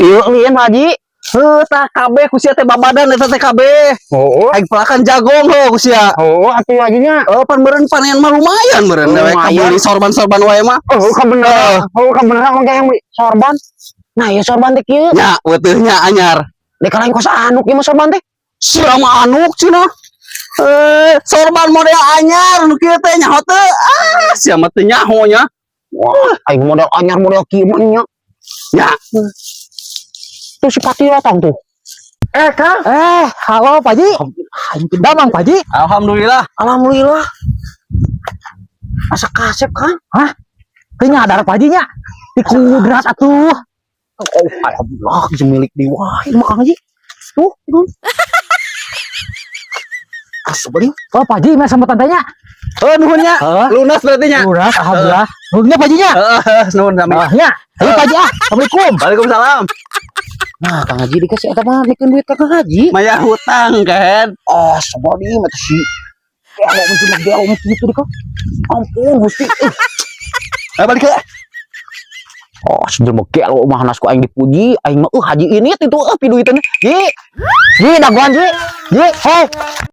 Ieu lian, Pak Haji. Heuh, tah kabeh ku sia teh babadan eta teh kabeh. Oh, Aing pelakan jagong heuh ku sia. oh, atuh hajinya. Oh, pan meureun panen mah lumayan meureun we Lumayan. Kabeli sorban-sorban wae mah. Oh, kebenaran. Oh, kebenaran mah yang beli sorban. Nah, ya sorban teh kieu. Nya, weteuh nya anyar. Dek lain kos anuk ieu mah sorban teh. Sia mah anuk cenah. Eh, sorban model anyar nu kieu teh, nyaho teu? Ah, sia mah teu nyaho nya. Wah, aing model anyar model kieu mah nya. Nya. Tuh si Pati datang tuh. Eh, Kang. Eh, halo, Pak Haji. Damang, Pak Haji. Alhamdulillah. Alhamdulillah. Asa kasep kan? Hah? Teu nyadar Pak Haji nya. Di kudrat atuh. Oh, alhamdulillah bisa milik di wah ini mah Kang Haji. Tuh, itu. Asli. Oh, Pak Haji, mah sama tantanya. Oh, nuhun nya. Heeh. Lunas berarti nya. Lunas, alhamdulillah. Nuhunnya, Pak Haji nya. Heeh, nuhun sami. Ah, nya. Ayo, Pak Haji ah. Assalamualaikum. Waalaikumsalam. Nah, Kang Haji dikasih eta mah bikin duit ke Kang Haji. Maya hutang kan. Oh, sebodi mah si. Ya, mau cuma gelo gitu deh kok. Ampun, Gusti. Eh. Ayo balik ke. Oh, sudah mau gelo mah nas ku aing dipuji, aing mah haji ini itu piduiteun. Ji. Ji, dagoan, Ji. Ji, hey.